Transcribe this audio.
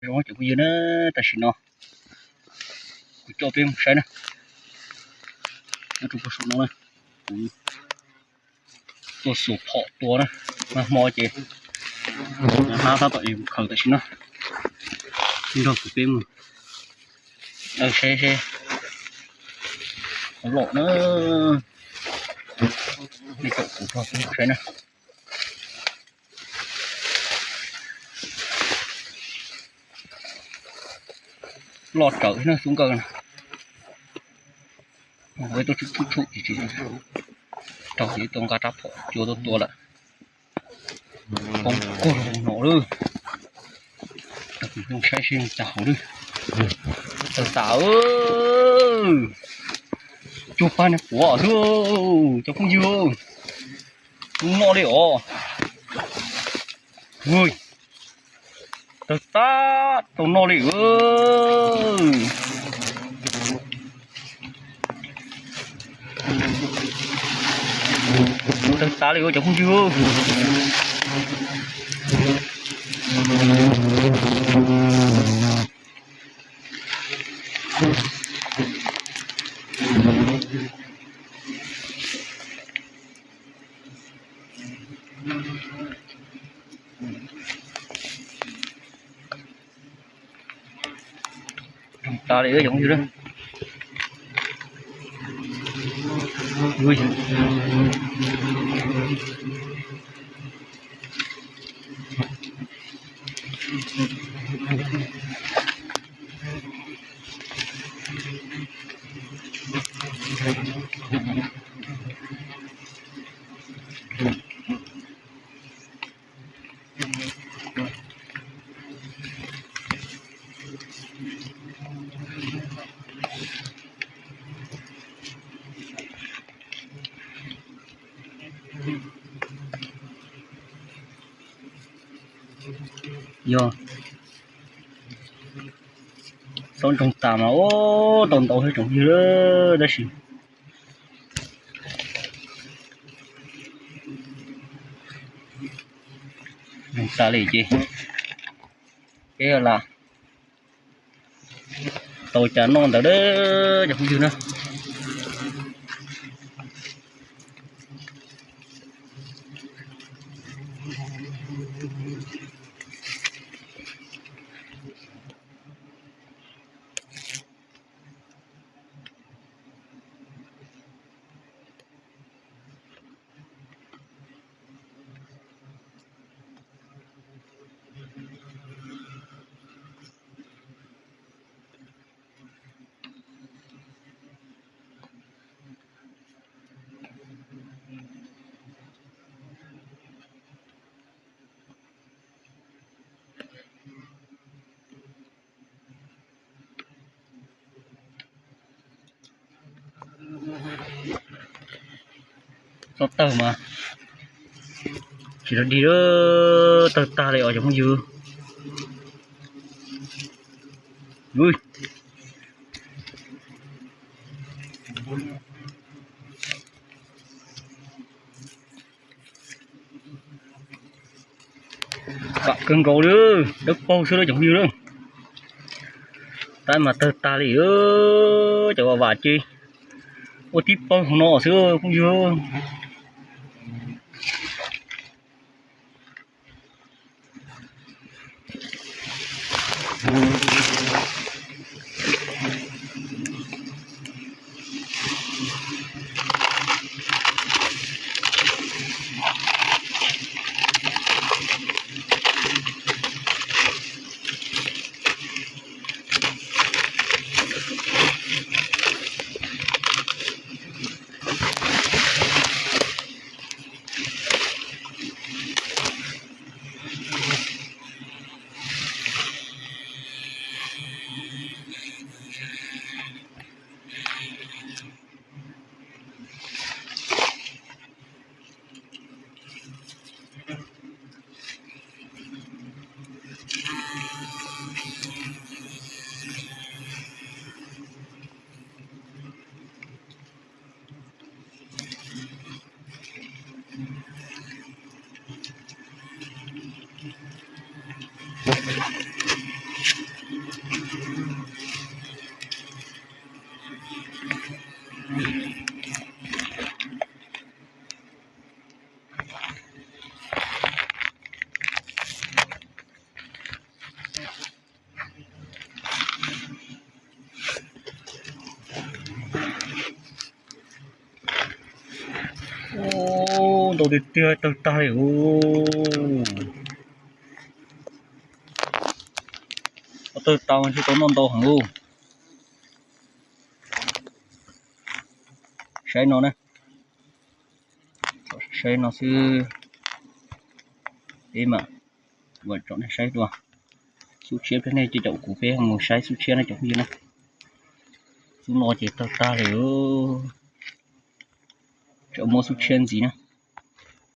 Zoo cov phooj ywg na, tam sim no kuv coj peb mus saib na, nyob rau puag saum no na, kuv tuaj xuas phom tua na, nag hmo ces hnab tab tom khaws tam sim no, nrog kuv peb mus saib seb puas loj na, nej caum kuv nrog peb mus saib na. Loj rawv na xub nkawj na. Tuaj tshum tshum tshum ces tsis raug ces tuaj nqa rab phom cua tuaj tua lawm. Poob kag no lawm. Saib seb cas hauv lawm. Tawg tas. Cuag pab niag quav xwb cov phooj ywg. Noj li os. Tawg tas, tau noj li. Tawg tas li cov phooj ywg. Tawg tas li cov phooj ywg. Yog xob ntsoog tas mas ua tau ntau thiab tsoom phooj ywg, tab sis ntsoog tas li ces peb lam tau cas noj ntawd cov phooj ywg na. Txhob tawg mas tsis tau dig, tawg tag li os cov phooj ywg. Vam kawg nkaus li, dawb paug xwb lawm cov phooj ywg lawm. Tab mas tawg tag li, cov vam vam ces ua tib pawg hauv no xwb phooj ywg. Tau tiag tiag, tawg tag li. Tawg tag, tsis tau noj ntau heev li. Saib no na, saib no xwb. Peb mam saib dua xub tshiab, nej caum kuv peb mus saib xub tshiab na cov phooj ywg na. Xub no ces tawg tag li. Tseem muaj xub tshiab ntxiv na.